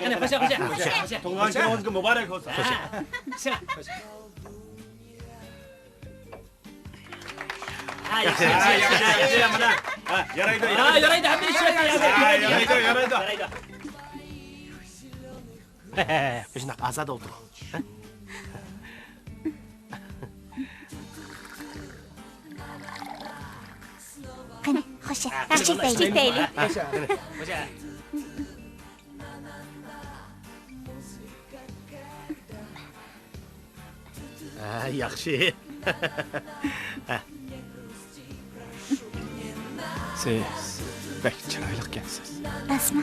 قېنى، قېنى، قېنى. تۇغۇلغان كۈنىڭىزگە مۇبارەك بولسۇن. ھە، ياخشى، ياخشى، ياخشى، ياخشى. ھە، يارايدۇ، ھە، يارايدۇ، ھەممە ئىش يارايدۇ. ھە، يارايدۇ، يارايدۇ. مۇشۇنداق ئازادە ئولتۇرۇڭ. قېنى، خوشە، كېچىكتەيلى. ھە، ياخشى. سىز بەك چىرايلىقكەنسىز. ئەسما.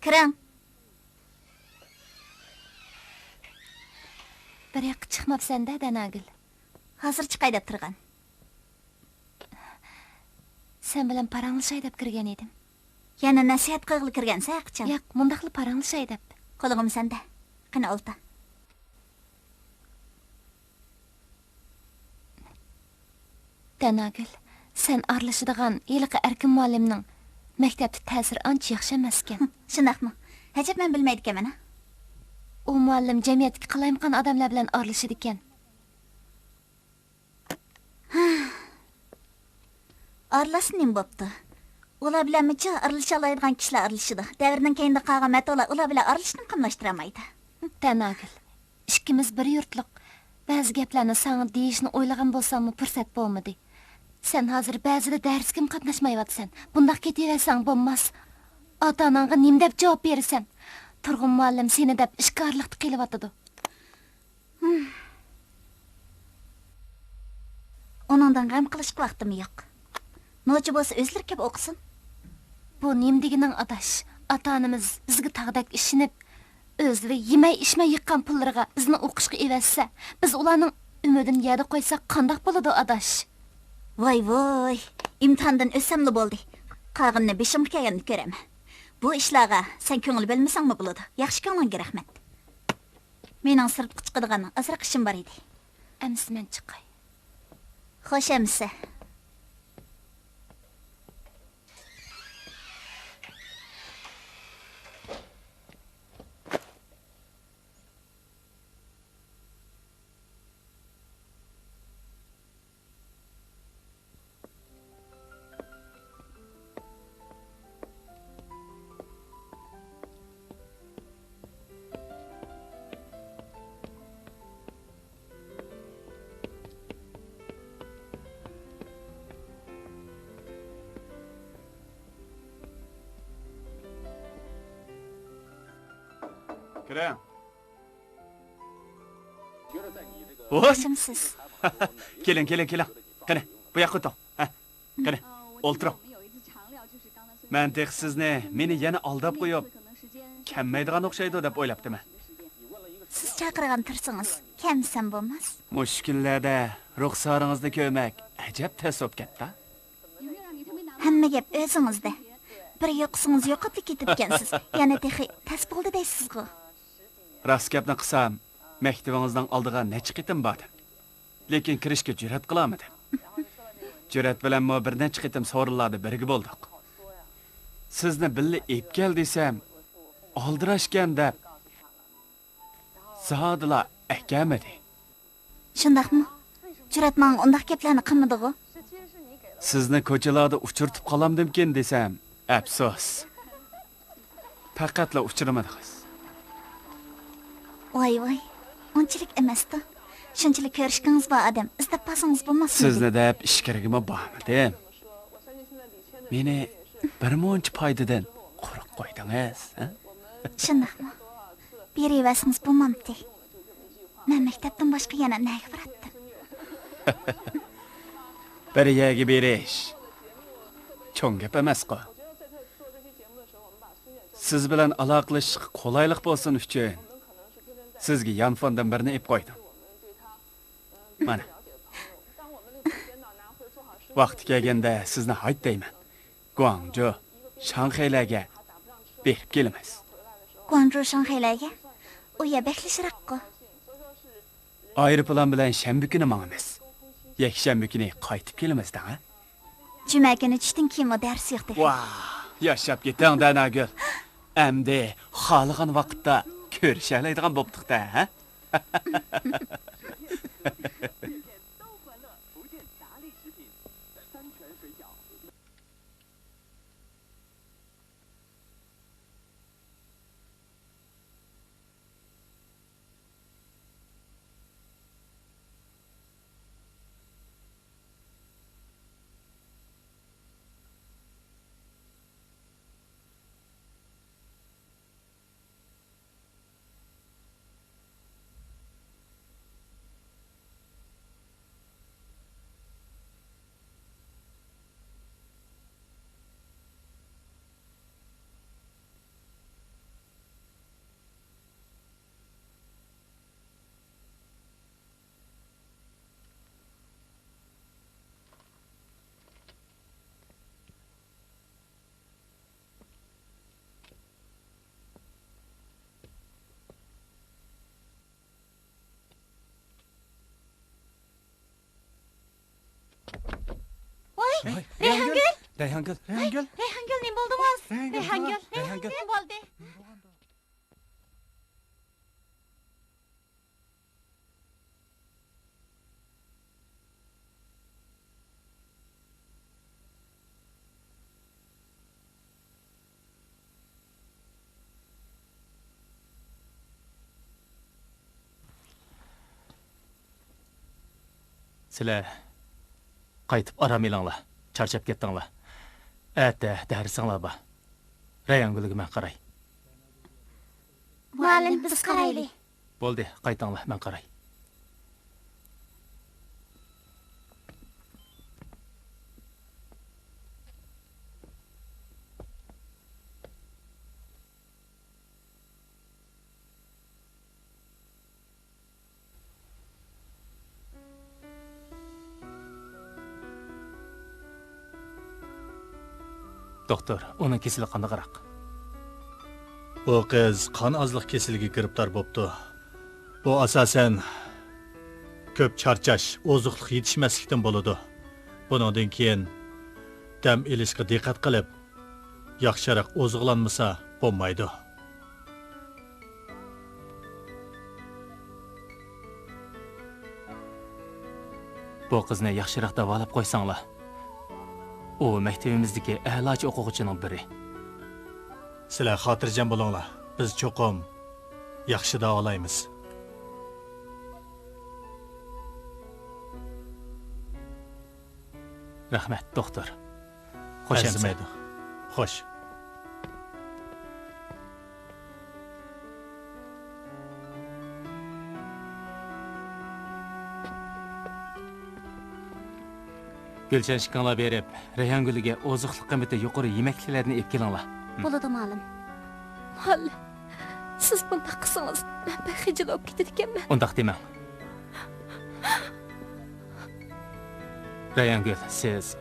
كىرىڭ. بىر ياققا چىقماپسەن-دە، دەناگۈل. ھازىر چىقاي دەپ تۇرغان. سەن بىلەن پاراڭلىشاي دەپ كىرگەن ئىدىم. يەنە نەسىھەت قىلغىلى كىرگەنسەن ھەقىچان؟ ياق، مۇنداقلا پاراڭلىشاي دەپ. قۇلىقىم سەندە. قېنى ئولتۇر. دەناگۈل، سەن ئارىلىشىدىغان ھېلىقى ئەركىن مۇئەللىمنىڭ مەكتەپتە تەسىرى ئانچە ياخشى ئەمەسكەن. شۇنداقمۇ؟ ئەجەب، مەن بىلمەيدىكەنمەن ھە. ئۇ مۇئەللىم جەمئىيەتتىكى قالايمىقان ئادەملەر بىلەن ئارىلىشىدىكەن. ئارىلاشسا نېمە بوپتۇ؟ ئۇلار بىلەنمۇ جىق ئارىلىشالايدىغان كىشىلەر ئارىلىشىدۇ. دەۋرنىڭ كەينىدە قالغان مەتۇلار ئۇلار بىلەن ئارىلىشىشنىمۇ قاملاشتۇرالمايدۇ. دەناگۈل، ئىككىمىز بىر يۇرتلۇق. بەزى گەپلەرنى ساڭا دېيىشنى ئويلىغان بولساممۇ پۇرسەت بولمىدى. سەن ھازىر بەزىدە دەرسكىمۇ قاتناشمايۋاتىسەن. بۇنداق كېتىۋەرسەڭ بولماس. ئاتا-ئاناڭغا نېمە دەپ جاۋاب بېرىسەن؟ تۇرغۇن مۇئەللىم سېنى دەپ ئىشكارلىقتا قېلىۋاتىدۇ. ئۇنىڭدىن غەم قىلىشقا ۋاقتىممۇ يوق. نوچى بولسا ئۆزلىرى كەپ ئوقۇسۇن. بۇ نېمە دېگىنىڭ، ئاداش؟ ئاتا-ئانىمىز بىزگە تاغدەك ئىشىنىپ، ئۆزلىرى يېمەي-ئىچمەي يىغقان پۇللىرىغا بىزنى ئوقۇشقا ئەۋەتسە، بىز ئۇلارنىڭ ئۈمىدىنى يەردە قويساق قانداق بولىدۇ، ئاداش؟ ۋاي، ۋاي، ئىمتىھاندىن ئۆتسەملا بولدى. قالغىنىنى بېشىمغا كەلگەندە كۆرەرمەن. بۇ ئىشلارغا سەن كۆڭۈل بۆلمىسەڭمۇ بولىدۇ. ياخشى كۆڭلۈڭگە رەھمەت. مېنىڭ سىرتقا چىقىدىغان ئازراق ئىشىم بار ئىدى. ئەمىسە مەن چىقاي. خوش ئەمىسە. كىرىڭ. ۋوي! ياخشىمسىز؟ كېلىڭ، كېلىڭ، كېلىڭ. قېنى، بۇ ياققا ئۆتۈڭ. ھە، قېنى، ئولتۇرۇڭ. مەن تېخى سىزنى مېنى يەنە ئالداپ قويۇپ، كەلمەيدىغان ئوخشايدۇ دەپ ئويلاپتىمەن. سىز چاقىرغان تۇرسىڭىز، كەلمىسەم بولماس. مۇشۇ كۈنلەردە رۇخسارىڭىزنى كۆرمەك ئەجەب تەس بولۇپ كەتتى. ھەممە گەپ ئۆزىڭىزدە. بىر يوقىسىڭىز يوقاپلا كېتىدىكەنسىز. يەنە تېخى تەس بولدى دەيسىزغۇ؟ راست گەپنى قىلسام، مەكتىۋىڭىزنىڭ ئالدىغا نەچچە قېتىم باردىم. لېكىن كىرىشكە جۈرئەت قىلالمىدىم. جۈرئەت بىلەنمۇ بىر نەچچە قېتىم سورۇنلاردا بىرگە بولدۇق. سىزنى بىللە ئېلىپ كەل دېسەم، ئالدىراشكەن دەپ، زادىلا ئەكەلمىدى. شۇنداقمۇ؟ جۈرئەت ماڭا ئۇنداق گەپلەرنى قىلمىدىغۇ؟ سىزنى كوچىلاردا ئۇچرىتىپ قالامدىمكىن دېسەم، ئەپسۇس. پەقەتلا ئۇچرىمىدىڭىز. ۋاي، ۋاي، ئۇنچىلىك ئەمەستۇ. شۇنچىلىك كۆرۈشكىڭىز بار ئادەم ئىزدەپ بارسىڭىز بولماسمىدى؟ سىزنى دەپ ئىچكىرىگىمۇ بارمىدىم. مېنى بىر مۇنچە پايدىدىن قۇرۇق قويدىڭىز، ھە؟ شۇنداقمۇ؟ بېرىۋەرسىڭىز بولمامتى؟ مەن مەكتەپتىن باشقا يەنە نەگە باراتتىم؟ بىر يەرگە بېرىش چوڭ گەپ ئەمەسقۇ. سىز بىلەن ئالاقىلىشىشقا قولايلىق بولسۇن ئۈچۈن، سىزگە يانفوندىن بىرنى ئېلىپ قويدۇم. مانا. ۋاقتى كەلگەندە سىزنى ھايت دەيمەن. گۇاڭجۇ، شاڭخەيلەرگە بېرىپ كېلىمىز. گۇاڭجۇ، شاڭخەيلەرگە؟ ئۇ يەر بەكلا يىراققۇ. ئايروپىلان بىلەن شەنبە كۈنى ماڭىمىز. يەكشەنبە كۈنى قايتىپ كېلىمىز دەڭ، ھە؟ جۈمە كۈنى چۈشتىن كېيىنمۇ دەرس يوق دەڭ. ۋاھ، ياشاپ كېتىڭ دەناگۈل. ئەمدى خالىغان ۋاقىتتا كۆرۈشەلەيدىغان بوپتۇق دە، ھە؟ ۋاي، ۋاي، رەيھانگۈل! رەيھانگۈل! رەيھانگۈل! رەيھانگۈل، نېمە بولدىڭىز؟ رەيھانگۈل! رەيھانگۈل! نېمە بولدى؟ سىلەر قايتىپ ئارام ئېلىڭلار، چارچاپ كەتتىڭلار. ئەتە دەرسىڭلار بار. رەيھانگۈلگە مەن قاراي. مۇئەللىم، بىز قارايلى. بولدى، قايتىڭلار، مەن قاراي. دوختۇر، ئۇنىڭ كېسىلى قانداقراق؟ بۇ قىز قان ئازلىق كېسىلىگە گىرىپتار بوپتۇ. بۇ ئاساسەن كۆپ چارچاش، ئوزۇقلۇق يېتىشمەسلىكتىن بولىدۇ. بۇنىڭدىن كېيىن دەم ئېلىشقا دىققەت قىلىپ، ياخشىراق ئوزۇقلانمىسا بولمايدۇ. بۇ قىزنى ياخشىراق داۋالاپ قويساڭلار. ئۇ مەكتىۋىمىزدىكى ئەلاچى ئوقۇغۇچىنىڭ بىرى. سىلەر خاتىرجەم بولۇڭلار، بىز چوقۇم ياخشى داۋالايمىز. رەھمەت، دوختۇر. خوش ئەمىسە. ئەرزىمەيدۇ. خوش. گۈلشەن، ئىككىڭلار بېرىپ، رەيھانگۈلگە ئوزۇقلۇق قىممىتى يۇقىرى يېمەكلىكلەردىن ئېلىپ كېلىڭلار. ھىم. بولىدۇ، مۇئەللىم. مۇئەللىم، سىز بۇنداق قىلسىڭىز، مەن بەك خىجىل بولۇپ كېتىدىكەنمەن. ئۇنداق دېمەڭ. رەيھانگۈل، سىز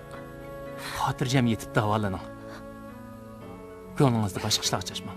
خاتىرجەم يېتىپ داۋالىنىڭ. كۆڭلىڭىزنى باشقا ئىشلارغا چاچماڭ.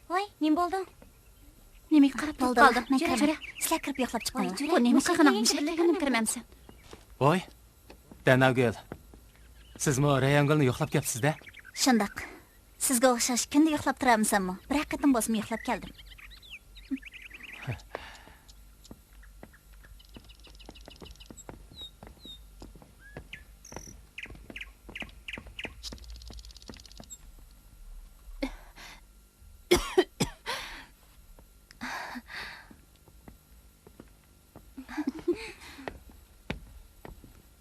ۋاي، نېمە بولدۇڭ؟ نېمىگە قاراپ تۇرۇپ قالدىڭ؟ مەن كىرىمەن. سىلەر كىرىپ يوقلاپ چىقىڭلار. بۇ نېمە قىلغىنىڭ؟ مەن كىرمەمسەن؟ ۋاي، دەناگۈل، سىزمۇ رەيھانگۈلنى يوقلاپ كەپسىز-دە؟ شۇنداق. سىزگە ئوخشاش كۈندە يوقلاپ تۇرامسەنمۇ؟ بىرەر قېتىم بولسىمۇ يوقلاپ كەلدىم.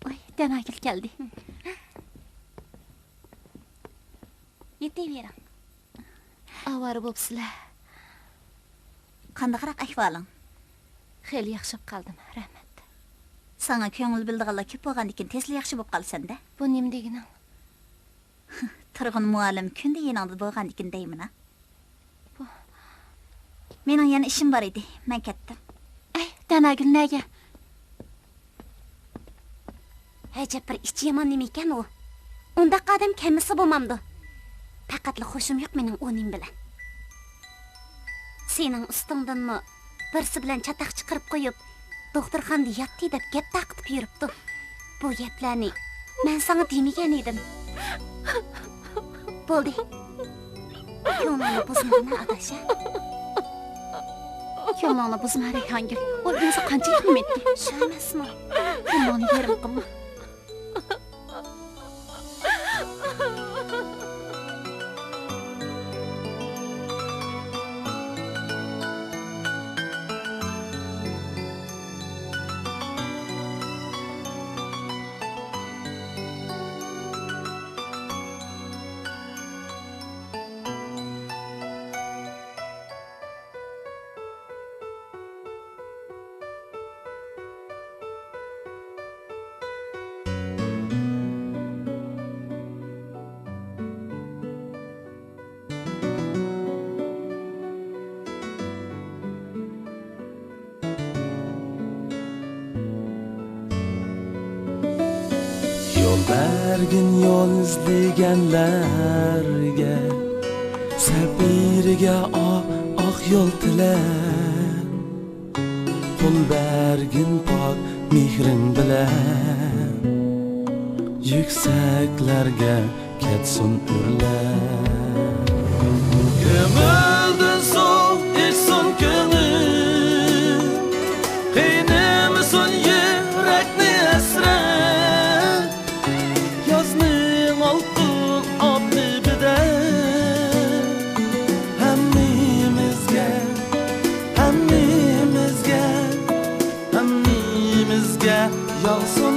ۋاي، دەناگۈل كەلدى. يېتىۋېرىڭ. ئاۋارە بوپسىلەر. قانداقراق ئەھۋالىڭ؟ خېلى ياخشى بولۇپ قالدىم، رەھمەت. ساڭا كۆڭۈل بۆلىدىغانلار كۆپ بولغاندىكىن تېزلا ياخشى بولۇپ قالىسەن-دە. بۇ نېمە دېگىنىڭ؟ تۇرغۇن مۇئەللىم كۈندە يېنىڭدا بولغاندىكىن دەيمىنا. بۇ. مېنىڭ يەنە ئىشىم بار ئىدى، مەن كەتتىم. ئەي، دەناگۈل نەگە؟ ئەجەب بىر ئىچى يامان نېمە ئىكەن ئۇ. ئۇنداق ئادەم كەلمىسە بولمامدۇ؟ پەقەتلا خۇشۇم يوق مېنىڭ ئۇ نېمە بىلەن. سېنىڭ ئۈستۈڭدىنمۇ بىرسى بىلەن چاتاق چىقىرىپ قويۇپ، دوختۇرخانىدا ياتتى دەپ گەپ تارقىتىپ يۈرۈپتۇ. بۇ گەپلەرنى مەن ساڭا دېمىگەن ئىدىم. بولدى. كۆڭلۈڭنى بۇزمىغىنا، ئاداش، ھە؟ كۆڭلۈڭنى بۇزما، رەيھانگۈل. ئۇ ئۆزى قانچىلىك نېمە ئېيتتى؟ شۇ ئەمەسمۇ؟ كۆڭلۈڭنى يېرىم قىلما. يول بەرگىن يول ئىزلىگەنلەرگە، سەپىرىگە ئاق، ئاق يول تىلە. قول بەرگىن پاك مېھرىڭ بىلەن، يۈكسەكلەرگە كەتسۇن ئۆرلەپ. كۆڭۈلدىن سوغۇق ئېچسۇن كۆڭۈل، قىينىمىسۇن يۈرەكنى ھەسرەت. يازنىڭ ئالتۇن ئاپتىپىدە ھەممىمىزگە، ھەممىمىزگە، ھەممىمىزگە ياغسۇن